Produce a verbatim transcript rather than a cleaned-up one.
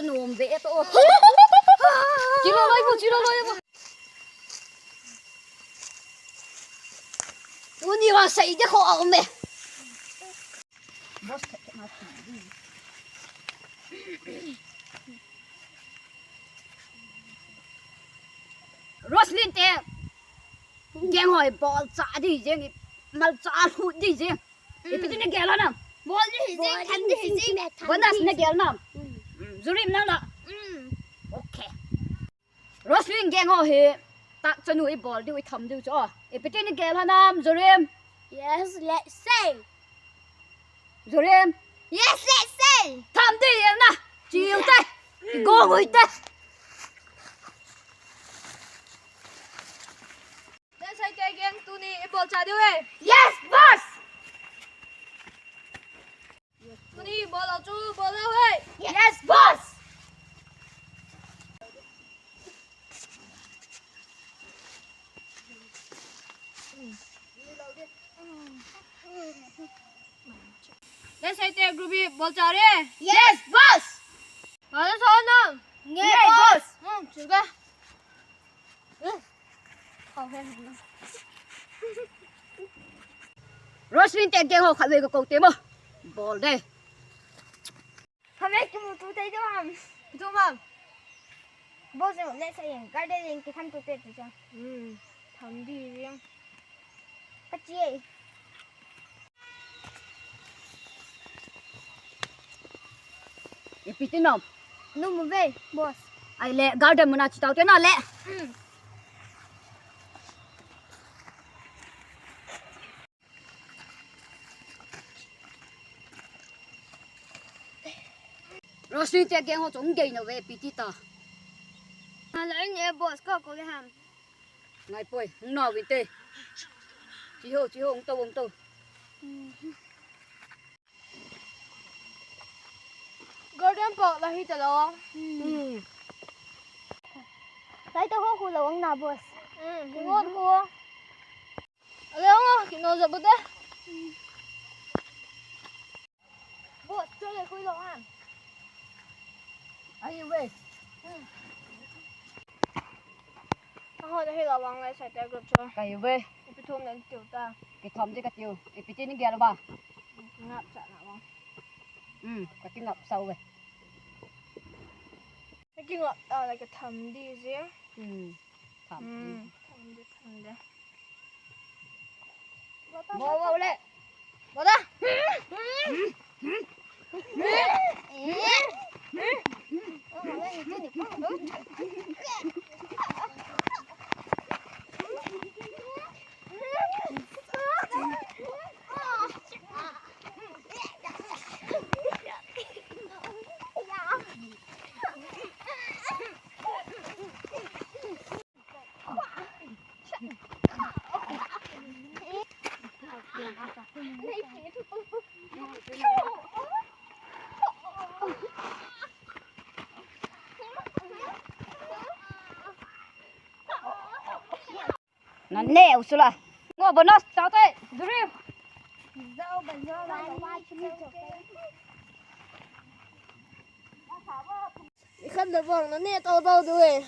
Nom ve to. Chilo loi mo, chilo loi mo. Tuni vang sei de kho a um e. Boss, Roslyn te. Keng hoi bol cha di jeng, mal cha hu di jeng. Ipi ti na gel nam? Bol di hi jeng, tham di hi jeng. Bonus na gel nam? Mm, Zurim na la. Mm. Okay. Roslyn keng ho hi, tak chanu i bol diu, i tham diu chu. Ipi ti na gel nam, Zurim? Yes, let's say. Zurim. Yes, let's say. Tham di na. Chiu te. Go gui te. Let's say keng tuni i bol cha diu e. Yes, boss. Tuni bol lo chu, bol lo e. Yes, boss. Let's say te group i bol cha re. Yes, boss. Bol lo chu na. Nge, boss. Hmm, chuka. Roslyn te keng ho khatvei ka kou te mo. Bol de. Khatvei kimu tu te ham. Tu mam. Bol jeng le sa jeng. Garden jeng kitham tu te tu cha. Hmm. Tham di jeng. Ka chi e. Ipi ti nom? Nom ve, boss. Ai le, garden muna chi tau te na le. Mm. Roslyn te keng ho chu um gei na ve, ipi ti ta. Hala in e, boss, ka ko le ham. Ngai poi, hung na vin te. Chi ho, chi ho, hung to, hung to. Garden park la hi ta lo. Hmm. Lai ta ho khu lo ang na, boss. Hmm, hi ngot khu. Ale ang, kino ja bu de. Boss, chole khui lo ham. Ai ve. Hmm. Aho, na hi lo vang lai sai ta group chu. Kai ve. Ipi thum nan tiu ta. Kithom je ka tiu. Ipi ti ni gel ba. Ngap cha na vang. Hmm, ka ti ngap sau ve. Ka ti ngap ta la ka tham di je. Hmm. Tham di. Hmm, tham di, tham di. Mo, mo le. Mo da. Nan ne u sula. Ngo bonus, tao te, Zurim. Zau ban zau la, wa chumi chok. Ikhan da bang, nan ne tao tao du e.